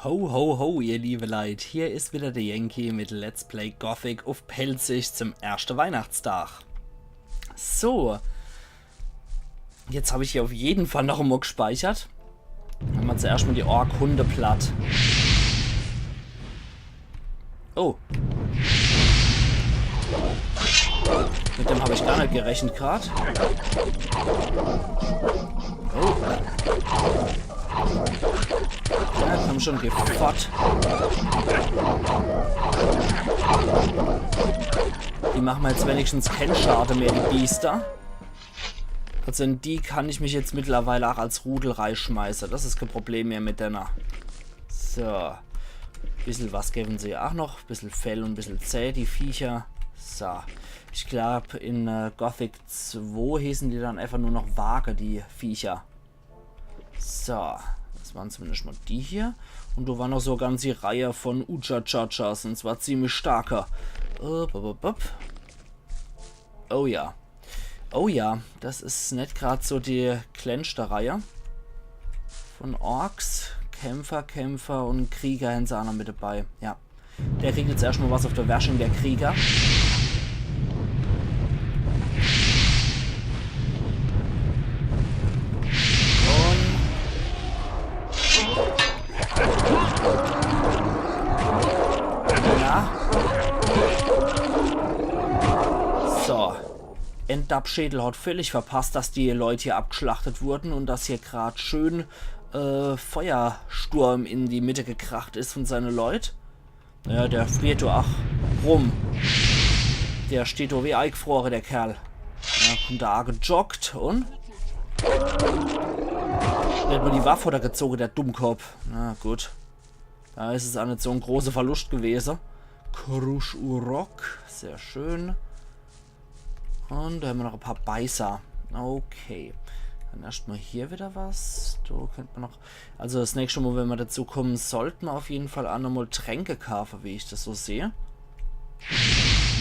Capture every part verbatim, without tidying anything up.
Ho, ho, ho, ihr liebe Leit. Hier is wieder de Yankee mit Let's Play Gothic uff Pälzisch zum erschte Weihnachtsdag. So. Jetzt hab ich hier uff jeden Fall noch emol gspeichert. Mache mer zuerscht mol die Ork-Hunde platt. Oh. Mit dem hab ich gar net gerechnet grad. Oh. Ja, komm schon, geh fort. Die mache mer jetzt wenigstens kenn Schade mehr, die Biester. Also in die kann ich mich jetzt mittlerweile ach als Rudel reischmeiße. Das is kä Problem mehr mit denne. So. Bissel was gewwe se ach noch. Bissel Fell un bissel Zäh, die Viecher. So. Ich glaub, in äh, Gothic zwei hießen die dann einfach nur noch Wage, die Viecher. So. Das waren zumindest mol die hier. Un do war noch so e ganzi Reihe von Ucha-Chachas. Un zwar ziemlich starke. Upp, upp, upp, upp. Oh ja. Oh ja, das is net grad so die klenschte Reihe von Orks. Kämpfer, Kämpfer un Krieger hänn se ach noch mit dabei. Ja. Der kriegt jetzt erscht mol was uff de Wersching, der Krieger. Un Na? So. Endabschädel hat völlig verpasst, dass die Leut hier abgschlachtet wurden un dass hier grad schön äh, Feuersturm in die Mitte gekracht is von seine Leut. Ja, der friert do ach rum. Der steht do wie eigfrore, der Kerl. Ja, kummt do agejoggt un net mol die Waff hat er gezoge, der Dummkopp. Na gut. Do is es ach net so en großer Verlust gewese. Krusch Urok, sehr schön. Un do hämmer noch e paar Beißer. Okay. Dann erscht mol hier wieder was. Do könnt mer noch. Also das nächschte Mol, wenn mer dazu kumme, sollt mer uff jeden Fall ach nochmol Tränke kaafe, wie ich das so seh.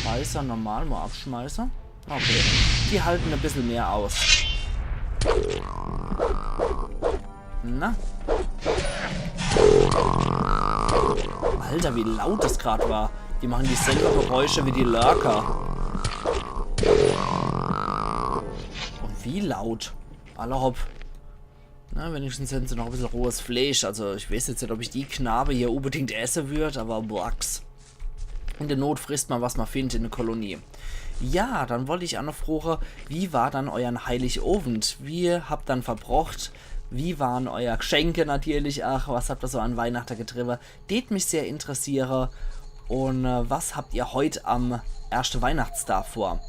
Beißer normal mol abschmeiße. Okay. Die halten e bissel mehr aus. Na? Alter, wie laut das grad war. Die mache dieselbe Geräusche wie die Lurker. Un wie laut. Alla hopp. Na, wenigstens hänn se noch e bissel rohes Fleisch. Also, ich weeß jetzt net, ob ich die Knabe hier unbedingt esse würd, awwer boax. In de Not frisst mer, was mer findt in de Kolonie. Ja, dann wollt ich ach noch froche, wie war dann euern Heiligowend? Wie habt dann verbrocht? Wie waren euer Gschenke natürlich? Ach, was habt er so an Weihnachte getriebe? Tät mich sehr interessiere. Un äh, was habt ihr heut am erschte Weihnachtsdag vor?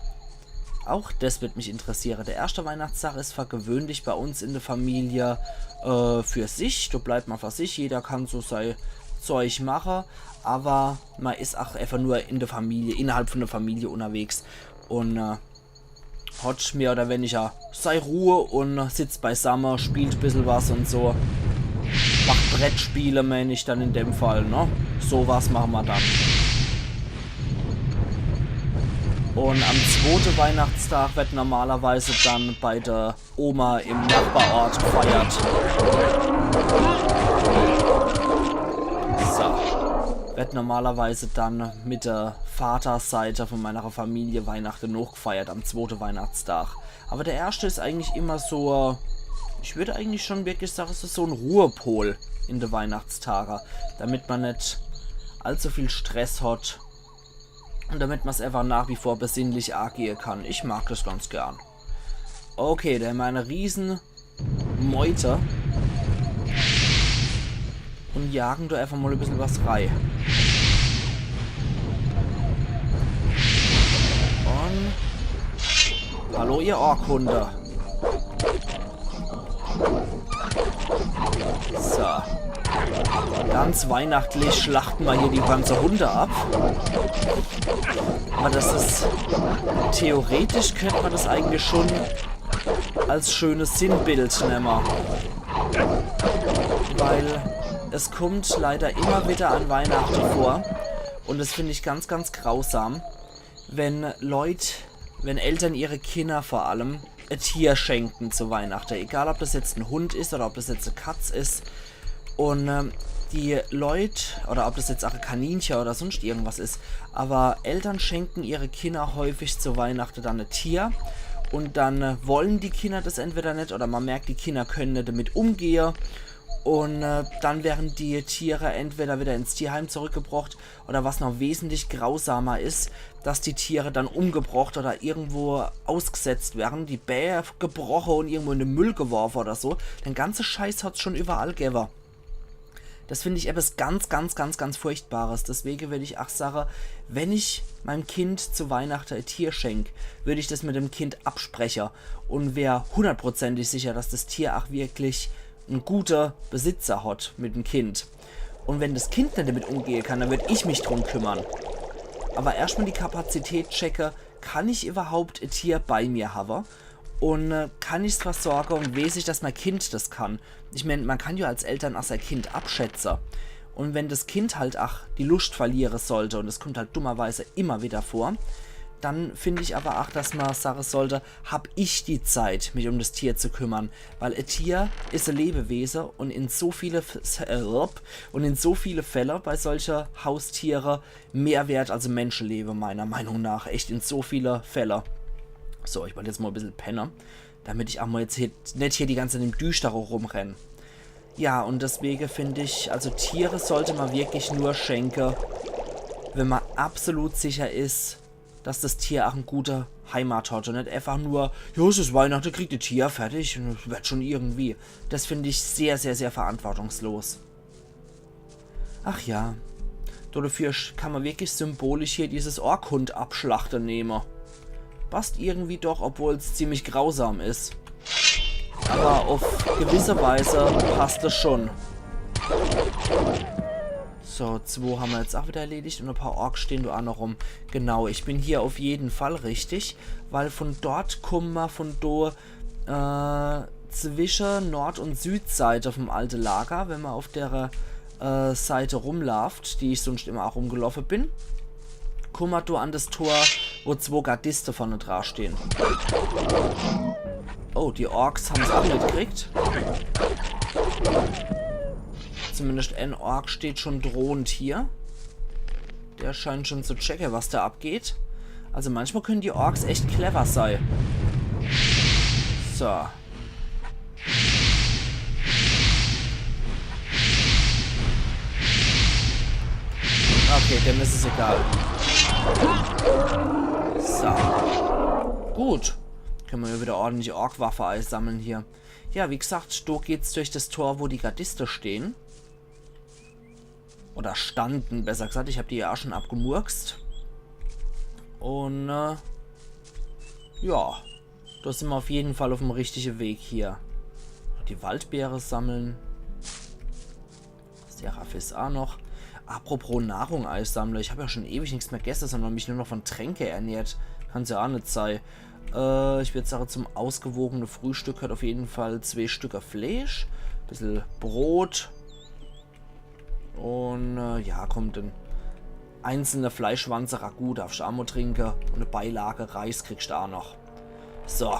Auch das wird mich interessiere. Der erschte Weihnachtsdag is zwar gewöhnlich bei uns in de Familie äh, für sich. Do bleibt mer für sich. Jeder kann so sei Zeug mache. Awwer mer is ach einfach nur in de Familie, innerhalb von de Familie unnerwegs. Un äh, hat mehr oder weniger sei Ruhe un sitzt beisamme, spielt bissel was un so. Macht Brettspiele, meen ich dann in dem Fall, ne? So was mache mer dann. Un am zwote Weihnachtsdag wird normalerweise dann bei de Oma im Nachbarort gefeiert. So. Wird normalerweise dann mit de Vaterseite von meiner Familie Weihnachte nochgefeiert am zwote Weihnachtsdag. Awwer der erschte is eigentlich immer so, äh, ich würd eigentlich schon wirklich sage, es is so en Ruhepol in de Weihnachtstage, damit mer net allzu viel Stress hat un damit mer's einfach nach wie vor besinnlich agehe kann. Ich mag das ganz gern. Okay, do hämmer e Riesenmeute. Un jagen do einfach mol e bissel was rei. Un hallo, ihr Orkhunde. So. Ganz weihnachtlich schlachte mer hier die ganze Hunde ab. Awwer das is, theoretisch könnt mer das eigentlich schon als schönes Sinnbild nemme. Weil es kummt leider immer wieder an Weihnachte vor. Un das find ich ganz, ganz grausam, wenn Leut, wenn Eltern ihre Kinder vor allem e Tier schenken zu Weihnachte. Egal, ob das jetzt en Hund is oder ob das jetzt e Katz is. Und ähm, die Leut, oder ob das jetzt auch e Kaninche oder sonst irgendwas is, aber Eltern schenken ihre Kinder häufig zu Weihnachten dann e Tier und dann äh, wollen die Kinder das entweder net oder man merkt, die Kinder können net damit umgehe und äh, dann werden die Tiere entweder wieder ins Tierheim zurückgebracht oder was noch wesentlich grausamer is, dass die Tiere dann umgebracht oder irgendwo ausgesetzt werden, die Bää gebroche und irgendwo in den Müll geworfe oder so. Den ganze Scheiß hat's schon überall gewwe. Das find ich etwas ganz, ganz, ganz, ganz Furchtbares. Deswege würd ich ach sage, wenn ich meinem Kind zu Weihnachten e Tier schenk, würd ich das mit dem Kind abspreche und wär hundertprozentig sicher, dass das Tier ach wirklich en gute Besitzer hat mit dem Kind. Und wenn das Kind net damit umgehe kann, dann würd ich mich drum kümmern. Aber erstmal die Kapazität checke, kann ich überhaupt e Tier bei mir habe? Und äh, kann ich's versorge und wees ich, dass mein Kind das kann? Ich mein, man kann ja als Eltern ach sein Kind abschätze. Und wenn das Kind halt ach die Lust verliere sollte, und es kommt halt dummerweise immer wieder vor, dann find ich aber ach, dass man sage sollte, hab ich die Zeit, mich um das Tier zu kümmern? Weil e Tier is e Lebewese und in so viele F- äh, und in so viele Fälle bei solche Haustiere mehr wert als e Menschelebe, meiner Meinung nach. Echt in so viele Fälle. So, ich wollt jetzt mal e bissel penne, damit ich ach mal jetzt hier, net hier die ganze Zeit im Düstere rumrenn. Ja, und deswege find ich, also Tiere sollte man wirklich nur schenke, wenn man absolut sicher is, dass das Tier ach e gute Heimat hat und net einfach nur, ja, es is Weihnachten, kriegt e Tier, fertig, und es wird schon irgendwie. Das find ich sehr, sehr, sehr verantwortungslos. Ach ja, dafür sch- kann man wirklich symbolisch hier dieses Orkhund abschlachte nehme. Passt irgendwie doch, obwohl's ziemlich grausam is. Aber auf gewisse Weise passt es schon. So, zwo haben wir jetzt auch wieder erledigt und ein paar Orks stehen da auch noch rum. Genau, ich bin hier auf jeden Fall richtig, weil von dort kommen wir von do, äh, zwischen Nord- und Südseite vom alte Lager, wenn man auf der äh, Seite rumlauft, die ich sonst immer auch rumgelaufen bin, kommen wir da an das Tor, wo zwei Gardisten vorne dran stehen. Oh, die Orks haben's auch mitgekriegt. Zumindest ein Ork steht schon drohend hier. Der scheint schon zu checken, was da abgeht. Also manchmal können die Orks echt clever sein. So. Okay, dem ist es egal. So. Gut. Können wir wieder ordentlich Ork-Waffe einsammeln hier. Ja, wie gesagt, da geht's durch das Tor, wo die Gardisten stehen. Oder standen, besser gesagt. Ich hab die ja auch schon abgemurkst. Und, äh, ja. Da sind wir auf jeden Fall auf dem richtigen Weg hier. Die Waldbeere sammeln. Seraph is auch noch. Apropos Nahrung einsammle. Ich hab ja schon ewig nichts mehr gegessen, sondern mich nur noch von Tränke ernährt. Kann's ja auch nicht sein. Äh, ich würd sagen, zum ausgewogenen Frühstück gehört auf jeden Fall zwei Stücke Fleisch. Bisschen Brot. Und, äh, ja, komm, den einzelne Fleischwanze Ragout darfst du auch mal trinken. Und eine Beilage Reis kriegst du auch noch. So.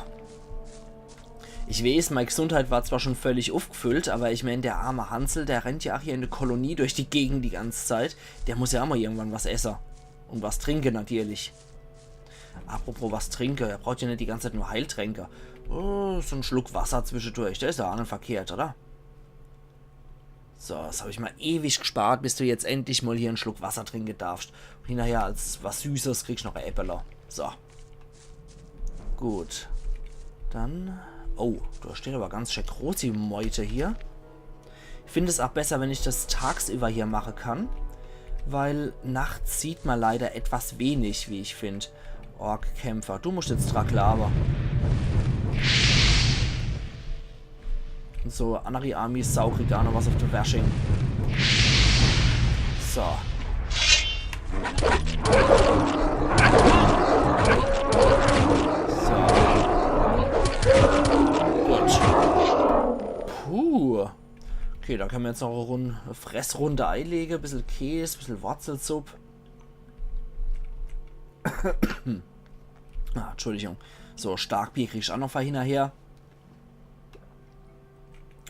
Ich weiß, meine Gesundheit war zwar schon völlig aufgefüllt, aber ich mein, der arme Hansel, der rennt ja auch hier in der Kolonie durch die Gegend die ganze Zeit. Der muss ja auch mal irgendwann was essen. Und was trinken natürlich. Apropos was trinken, er braucht ja nicht die ganze Zeit nur Heiltränke. Oh, so ein Schluck Wasser zwischendurch, der ist ja auch nicht verkehrt, oder? So, das hab ich mal ewig gespart, bis du jetzt endlich mal hier einen Schluck Wasser trinken darfst. Und hinterher als was Süßes kriegst du noch ein Äppel. So. Gut. Dann. Oh, da steht aber ganz schön groß die Meute hier. Ich finde es auch besser, wenn ich das tagsüber hier machen kann. Weil nachts sieht man leider etwas wenig, wie ich finde. Ork-Kämpfer, du musst jetzt dran glauben. Und so, Anari Army Sau kriegt auch noch was auf die Wersching. So. So. Gut. Puh. Okay, da können wir jetzt noch eine Runde, Fressrunde einlegen. Bisschen Käse, bisschen Wurzelsuppe. Ah, Entschuldigung. So, Starkbier krieg ich auch noch hinterher.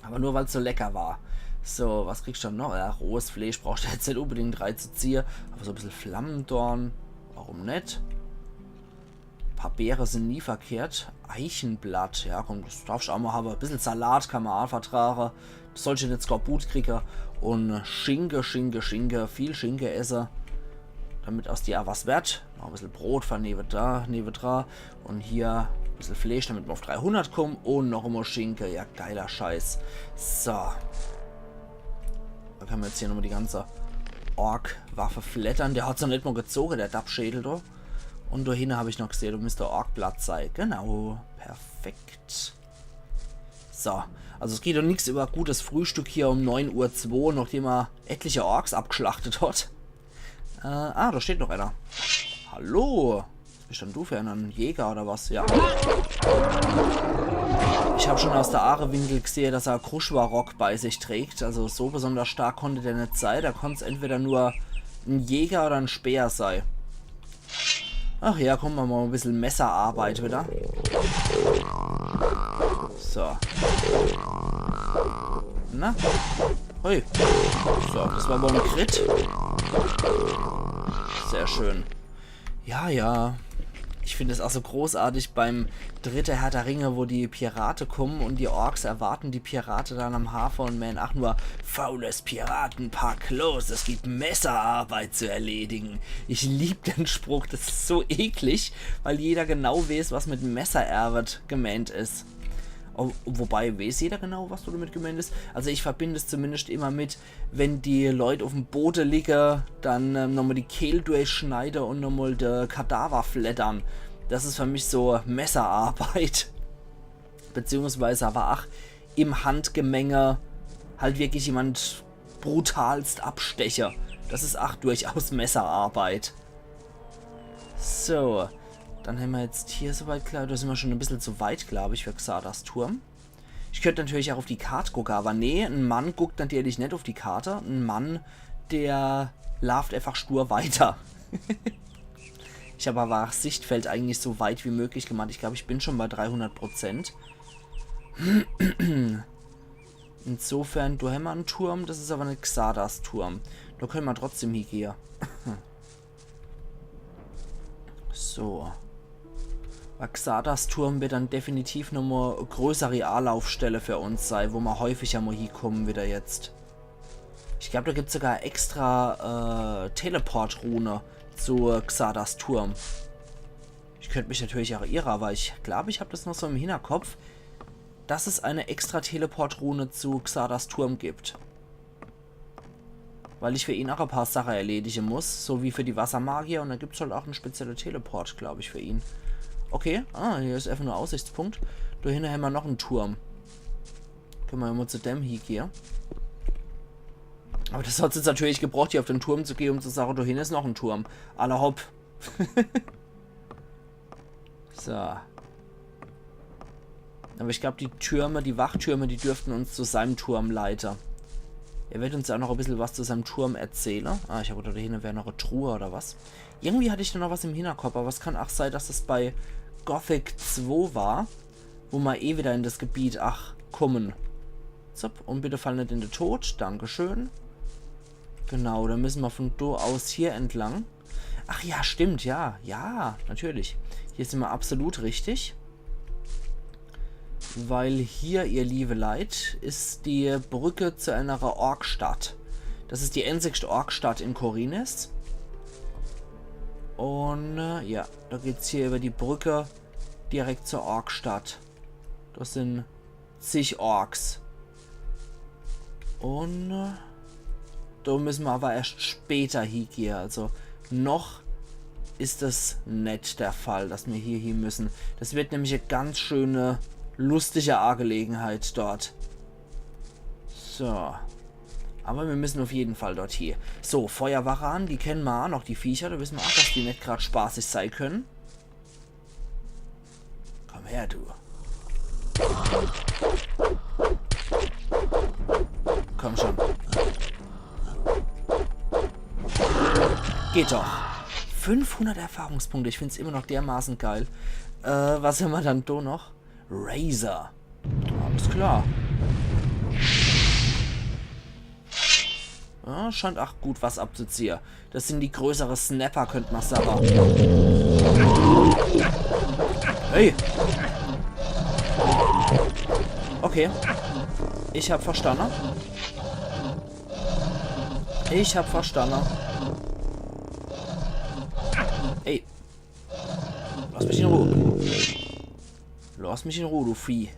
Aber nur, weil's so lecker war. So, was kriegst du dann noch? Ja, rohes Fleisch brauchst du jetzt net unbedingt reizuziehe. Aber so e bissel Flammendorn, warum net? Paar Beere sin nie verkehrt. Eichenblatt, ja komm, das darfst du auch mal haben. E bissel Salat kann man auch vertragen. Das sollst du net Skorbut kriegen. Und Schinke, Schinke, Schinke. Viel Schinke esse. Damit aus dir auch was wird. Noch e bissel Brot von newedra, newedra. Und hier e bissel Fleisch, damit wir auf dreihundert kommen. Und noch einmal Schinke. Ja, geiler Scheiß. So. Da kann man jetzt hier nochmal die ganze Ork-Waffe fleddern. Der hat's noch net mal gezogen, der Dappschädel da. Und da hinten hab ich noch gesehen, da müsste Ork-Blatt sein. Genau, perfekt. So, also es geht doch nix über gutes Frühstück hier um neun Uhr zwei, nachdem er etliche Orks abgeschlachtet hat. Äh, ah, da steht noch einer. Hallo. Was bist denn du für einer? Ein Jäger oder was? Ja. Ich hab schon aus der Aachewinkel gesehen, dass er Kruschwa-Rock bei sich trägt. Also so besonders stark konnte der net sein. Da konnt's entweder nur ein Jäger oder ein Speer sein. Ach ja, komm, machen wir mal e bissel Messerarbeit wieder. So. Na? Hui. So, das war wohl ein Crit. Sehr schön. Ja, ja. Ich find es auch so großartig beim dritte Herr der Ringe, wo die Pirate kommen und die Orks erwarten die Pirate dann am Hafen und meinen, ach nur, faules Piratenpack, los, es gibt Messerarbeit zu erledigen. Ich lieb den Spruch, das ist so eklig, weil jeder genau weiß, was mit Messerarbeit gemeint ist. Oh, wobei, weiß jeder genau, was damit gemeint ist? Also ich verbinde es zumindest immer mit, wenn die Leute auf dem Boden liegen, dann ähm, nochmal die Kehl durchschneiden und nochmal de Kadaver fleddern. Das ist für mich so Messerarbeit. Beziehungsweise aber auch im Handgemenge halt wirklich jemand brutalst absteche. Das ist auch durchaus Messerarbeit. So, dann haben wir jetzt hier soweit klar. Da sind wir schon ein bisschen zu weit, glaube ich, für Xardas Turm. Ich könnte natürlich auch auf die Karte gucken, aber nee, ein Mann guckt natürlich nicht auf die Karte. Ein Mann, der lauft einfach stur weiter. Ich habe aber auch Sichtfeld eigentlich so weit wie möglich gemacht. Ich glaube, ich bin schon bei dreihundert Prozent. Insofern, da haben wir einen Turm, das ist aber nicht Xardas Turm. Da können wir trotzdem hingehen. So. Weil Xardas Turm wird dann definitiv nochmal größere Anlaufstelle für uns sein, wo wir häufiger mal hinkommen wieder jetzt. Ich glaube, da gibt es sogar extra äh, Teleport-Rune zu Xardas Turm. Ich könnte mich natürlich auch irren, aber ich glaube, ich habe das noch so im Hinterkopf, dass es eine extra Teleport-Rune zu Xardas Turm gibt. Weil ich für ihn auch ein paar Sachen erledigen muss, so wie für die Wassermagier. Und da gibt es halt auch einen speziellen Teleport, glaube ich, für ihn. Okay, ah, hier ist einfach nur Aussichtspunkt. Da hinten haben wir noch einen Turm. Können wir ja mal zu dem hingehen. Aber das hat es jetzt natürlich gebraucht, hier auf den Turm zu gehen, um zu sagen, da hinten ist noch ein Turm. Alla hopp. So. Aber ich glaube, die Türme, die Wachtürme, die dürften uns zu seinem Turm leiten. Er wird uns ja auch noch ein bisschen was zu seinem Turm erzählen. Ah, ich habe gedacht, da hinten wäre noch eine Truhe oder was. Irgendwie hatte ich da noch was im Hinterkopf, aber es kann auch sein, dass das bei Gothic zwei war, wo wir eh wieder in das Gebiet, ach, kommen. Zup, und bitte fall nicht in den Tod. Dankeschön. Genau, dann müssen wir von da aus hier entlang. Ach ja, stimmt, ja. Ja, natürlich. Hier sind wir absolut richtig. Weil hier, ihr liebe Leit, ist die Brücke zu einer Orkstadt. Das ist die einzigste Orkstadt in Khorinis. Und äh, ja, da geht es hier über die Brücke direkt zur Orkstadt. Das sind zig Orks. Und äh, da müssen wir aber erst später hingehen. Also noch ist es nicht der Fall, dass wir hier hin müssen. Das wird nämlich eine ganz schöne, lustige Angelegenheit dort. So. Aber wir müssen auf jeden Fall dort hin. So, Feuerwache an, die kennen wir auch noch, die Viecher. Da wissen wir auch, dass die nicht gerade spaßig sein können. Komm her, du. Komm schon. Geht doch. Fünfhundert Erfahrungspunkte, ich finde es immer noch dermaßen geil. Äh, was haben wir dann da noch? Razor. Alles klar. Ja, scheint ach gut was abzuziehe. Das sin die größere Snapper, könnt ma sage. Hey! Okay. Ich hab verstanne. Ich hab verstanne. Ey. Lass mich in Ruhe. Lass mich in Ruhe, du Vieh.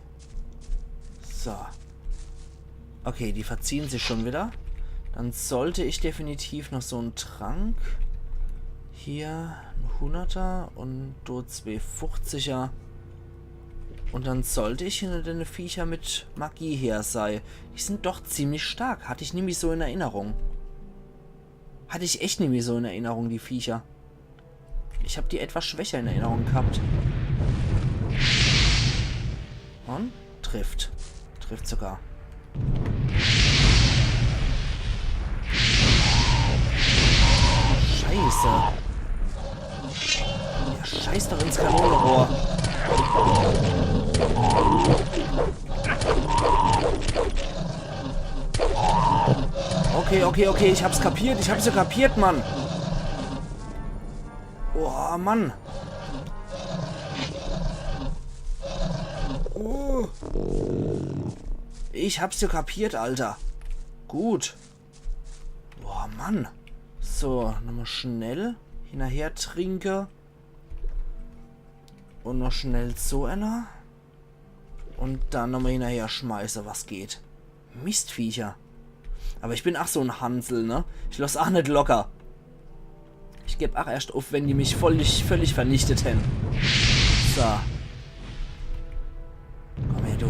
So. Okay, die verziehe sich schon wieder. Dann sollt ich definitiv noch so en Trank. Hier en Hunderter un do zwee Fuchziger. Un dann sollt ich hinter dene Viecher mit Magie her sei. Die sin doch ziemlich stark. Hatt ich nimmi so in Erinnerung. Hatt ich echt nimmi so in Erinnerung, die Viecher. Ich hab die etwas schwächer in Erinnerung gehabt. Un? Trifft. Trifft sogar. Scheiße. Ja, scheiß doch ins Kanonerohr. Okay, okay, okay, ich hab's kapiert, ich hab's ja kapiert, Mann. Oh, Mann. Oh. Ich hab's ja kapiert, Alter. Gut. Boah, Mann. So, nochmal schnell hinnerher trinke. Un noch schnell so einer. Un dann nochmal hinnerher schmeiße, was geht. Mistviecher. Aber ich bin ach so en Hansel, ne? Ich loss ach net locker. Ich geb ach erscht uff, wenn die mich völlig, völlig vernichtet hen. So. Komm her, du.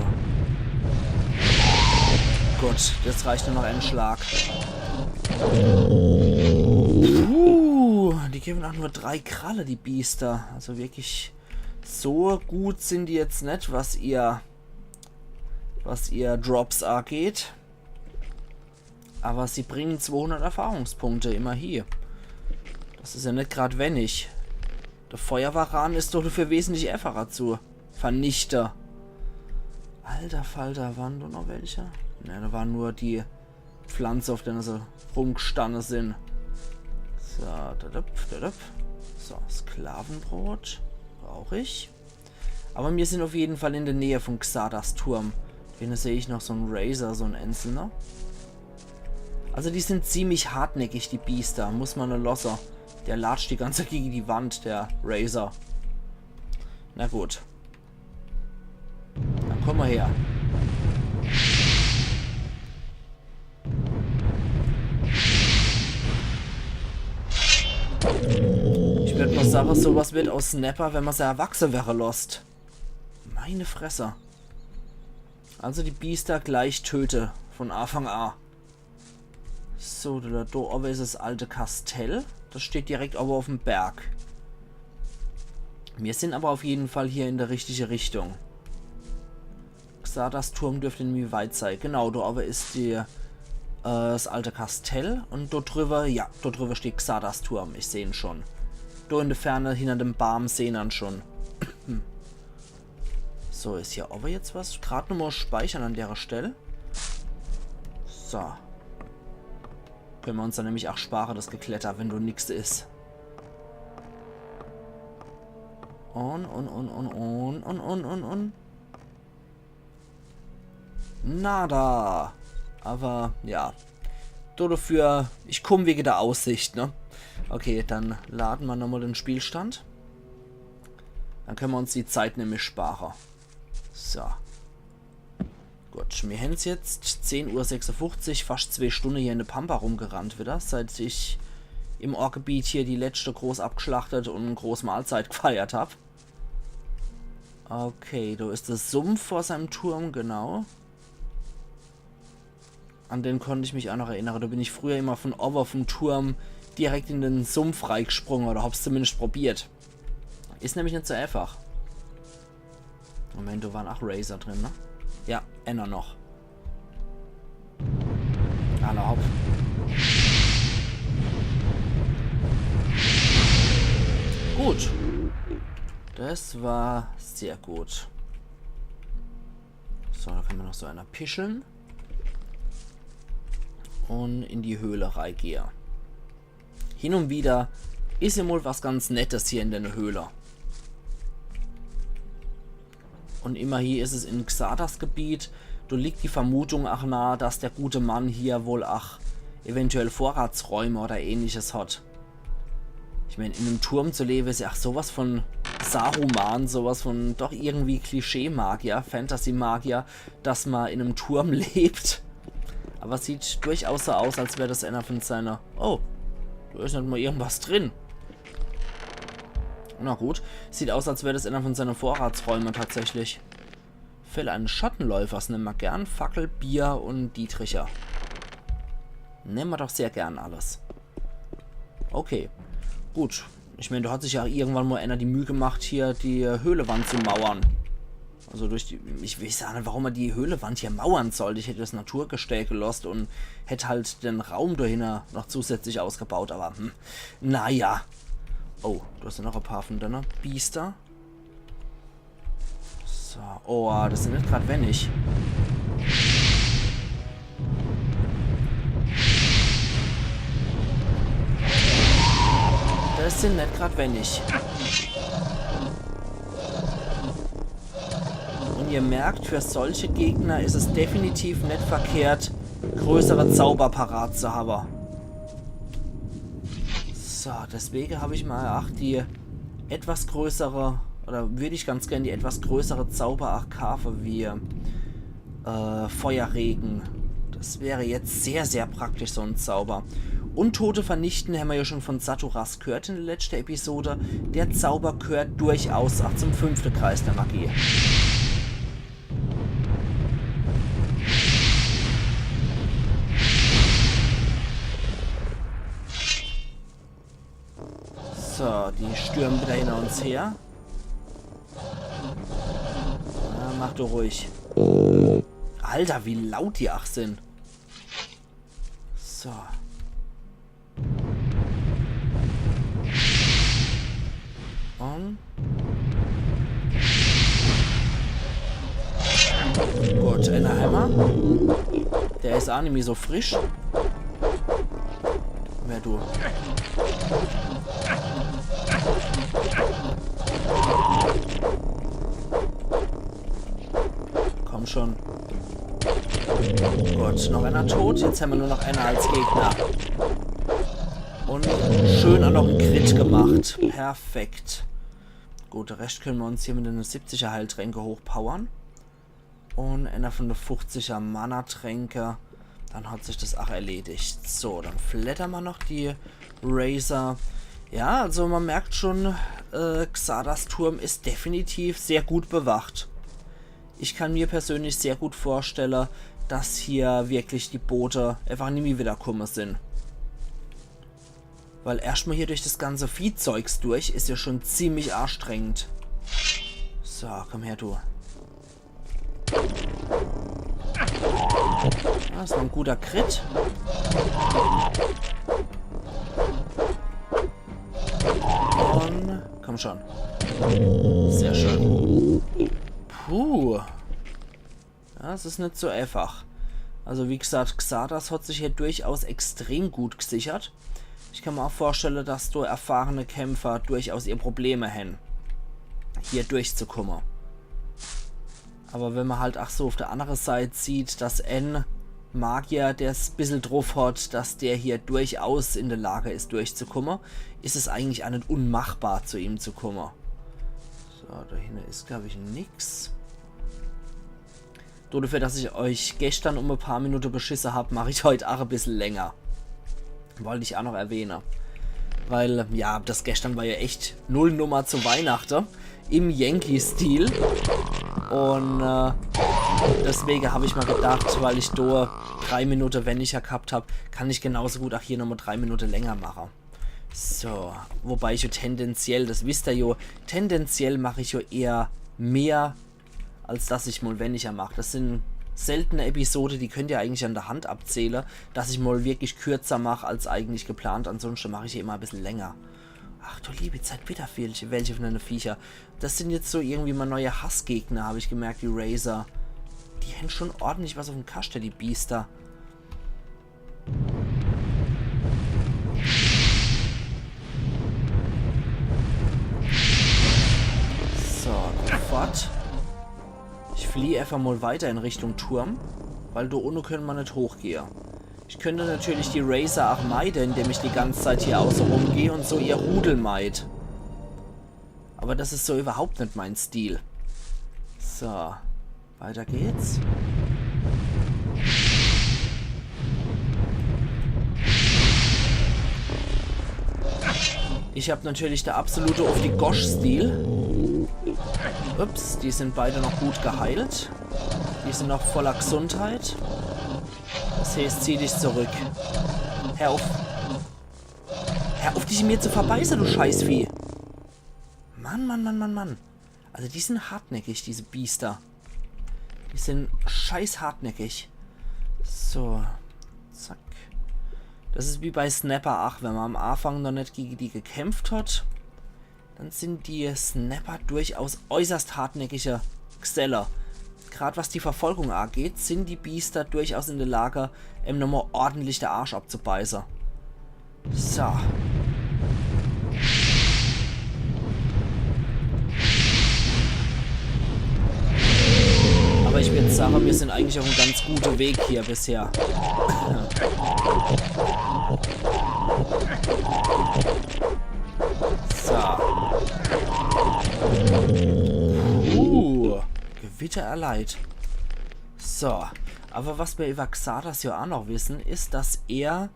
Gut, das reicht nur noch en Schlag. Uh, die geben ach nur drei Kralle, die Biester. Also wirklich, so gut sin die jetzt net, was ihr, was ihr Drops ageht. Aber sie bringen zwohundert Erfahrungspunkte, immerhin. Das is ja net grad wenig. Der Feuerwaran is doch dafür wesentlich einfacher zu vernichte. Alter Falter, waren do noch welche? Ne, da waren nur die Pflanze, auf denen sie rumgestanne sin. So, dadap, dadap. So, Sklavenbrot brauch ich. Aber mir sin auf jeden Fall in der Nähe von Xardas Turm. Do hinne seh ich noch so en Razor, so en einzelner. Also die sin ziemlich hartnäckig, die Biester, muss man nur losse. Der latscht die ganze Zeit gegen die Wand, der Razor. Na gut. Dann komm mal her. Ich würd mal sagen, sowas wird aus Snapper, wenn man se erwachse wäre losst. Meine Fresse. Also die Biester gleich töte. Von Anfang an. So, do, do oben is das alte Kastell. Das steht direkt oben auf'm Berg. Wir sind aber auf jeden Fall hier in der richtige Richtung. Xardas Turm dürfte irgendwie weit sein. Genau, do oben is die, äh, das alte Kastell. Und dort drüber, ja, dort drüber steht Xardas Turm. Ich seh ihn schon. Do in der Ferne, hinter dem Baum, sehen ihn schon. So, is hier aber jetzt was? Grad nochmal speichern an der Stelle. So. Können wir uns dann nämlich auch sparen, das Gekletter, wenn do nix is. Und, und, und, und, und, und, und, und, und. Nada. Aber, ja. Do dafür, ich komm wegen der Aussicht, ne? Okay, dann laden wir nochmal den Spielstand. Dann können wir uns die Zeit nämlich sparen. So. Gut, mir hän's jetzt zehn Uhr sechsundfünfzig, fast zwei Stunden hier in der Pampa rumgerannt wieder, seit ich im Orkgebiet hier die letzte groß abgeschlachtet und groß Mahlzeit gefeiert hab. Okay, do is der Sumpf vor seinem Turm, genau. An den konnt ich mich auch noch erinnern. Do bin ich früher immer von oben vom Turm direkt in den Sumpf reingesprungen oder hab's zumindest probiert. Is nämlich net so einfach. Moment, do waren auch Razor drin, ne? Ja, äner noch. Alla hopp. Gut. Das war sehr gut. So, da kann man noch so einer pischeln. Un in die Höhle reigehe. Hin un wieder is jo mol was ganz Nettes hier in de Höhle. Un immerhin is es in Xardas Gebiet. Do liegt die Vermutung ach nahe, dass der gute Mann hier wohl ach eventuell Vorratsräume oder ähnliches hat. Ich mein, in nem Turm zu lebe is jo ach sowas von Saruman, sowas von doch irgendwie Klischee-Magier, Fantasy-Magier, dass ma in nem Turm lebt. Aber sieht durchaus so aus, als wär das einer von seine... Oh, do is net mol irgendwas drin. Na gut, sieht aus, als wär das einer von seine Vorratsräume tatsächlich. Fälle eines Schattenläufers nemme ma gern. Fackel, Bier un Dietricher. Nemme ma doch sehr gern alles. Okay, gut. Ich mein, do hat sich jo irgendwann mol einer die Müh gemacht, hier die Höhlewand zu mauern. Also durch die, ich weeß jo net, warum ma die Höhlewand hier mauern sollt. Ich hätt das Natur stehe gelosst un hätt halt den Raum dohinner noch zusätzlich ausgebaut, aber hm, naja. Oh, do is jo noch e paar von denne Biester. So, oh, das sin net grad wenig. Das sin net grad wenig. Un ihr merkt, für solche Gegner is es definitiv net verkehrt, größere Zauber parat zu habe. So, deswege hab ich mol ach die etwas größere, oder würd ich ganz gern die etwas größere Zauber ach kaafe wie, äh, Feuerregen. Das wär jetzt sehr, sehr praktisch, so en Zauber. Untote vernichten hämmer jo schon von Saturas gehört in de letzte Episode. Der Zauber gehört durchaus ach zum fünfte Kreis der Magie. So, die stürmen wieder hinter uns her. Na, mach du ruhig. Alter, wie laut die ach sin. So. Un gut, einer hämmer. Der is ach nimmi so frisch. Wer du? Komm schon. Gut, noch einer tot. Jetzt hämmer nur noch einer als Gegner. Un schön ach noch en Crit gemacht. Perfekt. Gut, de Rescht kenne mer uns hier mit de siebziger Heiltränke hochpowern. Un einer von de fuchziger Mana-Tränke. Dann hat sich das ach erledigt. So, dann fleddere mer noch die Razor. Ja, also mer merkt schon, äh, Xardas Turm is definitiv sehr gut bewacht. Ich kann mir persönlich sehr gut vorstelle, dass hier wirklich die Boote einfach nimmi wieder kumme sin. Weil erscht mol hier durch das ganze Viehzeugs durch is jo schon ziemlich anstrengend. So, komm her, du. Das war en guter Crit. Un komm schon. Sehr schön. Puh. Ja, es is net so einfach. Also wie gesagt, Xardas hat sich hier durchaus extrem gut gesichert. Ich kann mer ach vorstelle, dass do erfahrene Kämpfer durchaus ihr Probleme hän, hier durchzukumme. Aber wenn mer halt ach so auf der andere Seit sieht, dass en Magier, der's bissel druff hat, dass der hier durchaus in der Lage is, durchzukumme, is es eigentlich ach net unmachbar, zu ihm zu kumme. So, do hinne is, glaub ich, nix. Dodefür, dass ich euch gestern um e paar Minute beschisse hab, mach ich heut ach e bissel länger. Wollt ich ach noch erwähne. Weil, ja, das gestern war ja echt Nullnummer zu Weihnachte. Im Yankee-Stil. Un, äh, deswege hab ich mol gedacht, weil ich do drei Minute weniger gehabt hab, kann ich genauso gut ach hier nochmol drei Minute länger mache. So, wobei ich jo tendenziell, das wisst ihr jo, tendenziell mach ich jo eher mehr, als dass ich mol weniger mach. Das sin seltene Episode, die könnt ihr eigentlich an der Hand abzähle, dass ich mol wirklich kürzer mach als eigentlich geplant. Ansonsten mach ich hier immer e bissel länger. Ach du liebe Zeit, wieder welche, welche von denne Viecher. Das sin jetzt so irgendwie mei neue Hassgegner, hab ich gemerkt, die Razor. Die hän schon ordentlich was auf em Kaschte, die Biester. flieh efach mol weiter in Richtung Turm, weil do unne könne mer net hochgehe. Ich könnt natürlich die Razer ach meide, indem ich die ganz Zeit hier auße rum geh un so ihr Rudel meid. Aber das is so überhaupt net mein Stil. So, weiter geht's. Ich hab natürlich der absolute Uff-die-Gosch-Stil. Ups, die sind beide noch gut geheilt. Die sind noch voller Gesundheit. Das heißt, zieh dich zurück. Hör uff. Hör uff, dich in mir zu verbeiße, du Scheißvieh. Mann, Mann, Mann, Mann, Mann. Also die sind hartnäckig, diese Biester. Die sind scheiß hartnäckig. So. Zack. Das is wie bei Snapper ach, wenn mer am Anfang noch net gege die gekämpft hat, dann sind die Snapper durchaus äußerst hartnäckige Gselle. Grad was die Verfolgung ageht, sind die Biester durchaus in der Lage, em nochmol ordentlich der Arsch abzubeiße. So. Aber ich würd sage, mir sind eigentlich auf em ganz gute Weg hier bisher. So. Uh, Gewitter erleid. So, aber was mir über Xardas ja auch noch wissen, is, dass er,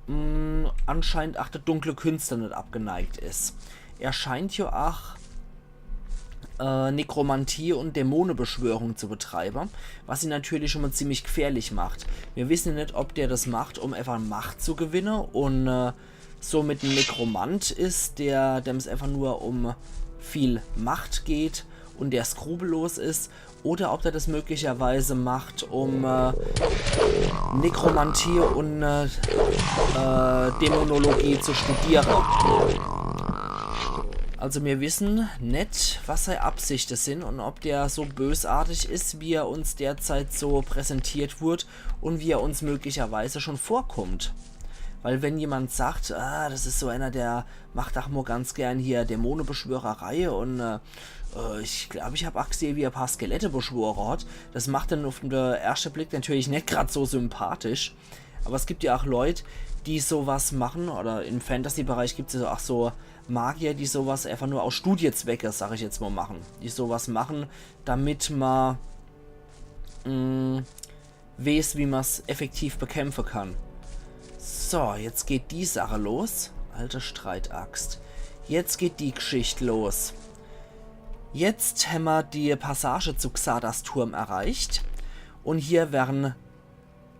mh, anscheinend ach der dunkle Künste net abgeneigt is. Er scheint ja ach, äh, Nekromantie und Dämonebeschwörung zu betreiben, was ihn natürlich schon mal ziemlich gefährlich macht. Wir wissen ja net, ob der das macht, um einfach Macht zu gewinnen und, äh, somit ein Nekromant is, der, dem's einfach nur um viel Macht geht und der skrupellos is, oder ob der das möglicherweise macht, um, äh, Nekromantie und, äh, äh, Dämonologie zu studieren. Also wir wissen net, was seine Absichten sind und ob der so bösartig is, wie er uns derzeit so präsentiert wird und wie er uns möglicherweise schon vorkommt. Weil wenn jemand sagt, ah, das is so einer, der macht ach mo ganz gern hier Dämonebeschwörerei und, äh, äh, ich glaub, ich hab ach gesehen, wie er paar Skelette beschworen hat. Das macht dann auf den ersten Blick natürlich net grad so sympathisch. Aber es gibt ja ach Leute, die sowas machen, oder im Fantasy-Bereich gibt's ja ach so Magier, die sowas einfach nur aus Studiezwecke, sag ich jetzt mal, machen. Die sowas machen, damit man, mh, weiß, wie man's effektiv bekämpfen kann. So, jetzt geht die Sache los. Alte Streitaxt. Jetzt geht die Geschichte los. Jetzt hämmer die Passage zu Xardas Turm erreicht. Und hier werden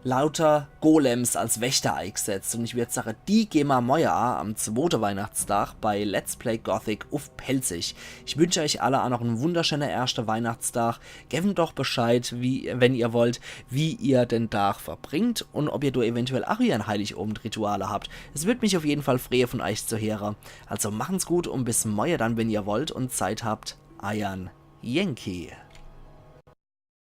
lauter Golems als Wächter eingesetzt. Und ich würd sagen, die gehen mer morje an, am zweiten Weihnachtstag bei Let's Play Gothic uff Pälzisch. Ich wünsch euch alle auch noch einen wunderschönen ersten Weihnachtstag. Gebt doch Bescheid, wie, wenn ihr wollt, wie ihr den Tag verbringt und ob ihr da eventuell auch ein Heiligabend-Rituale habt. Es würd mich auf jeden Fall freuen, von euch zu hören. Also machen's gut und bis morje dann, wenn ihr wollt und Zeit habt. Eiern Yankee.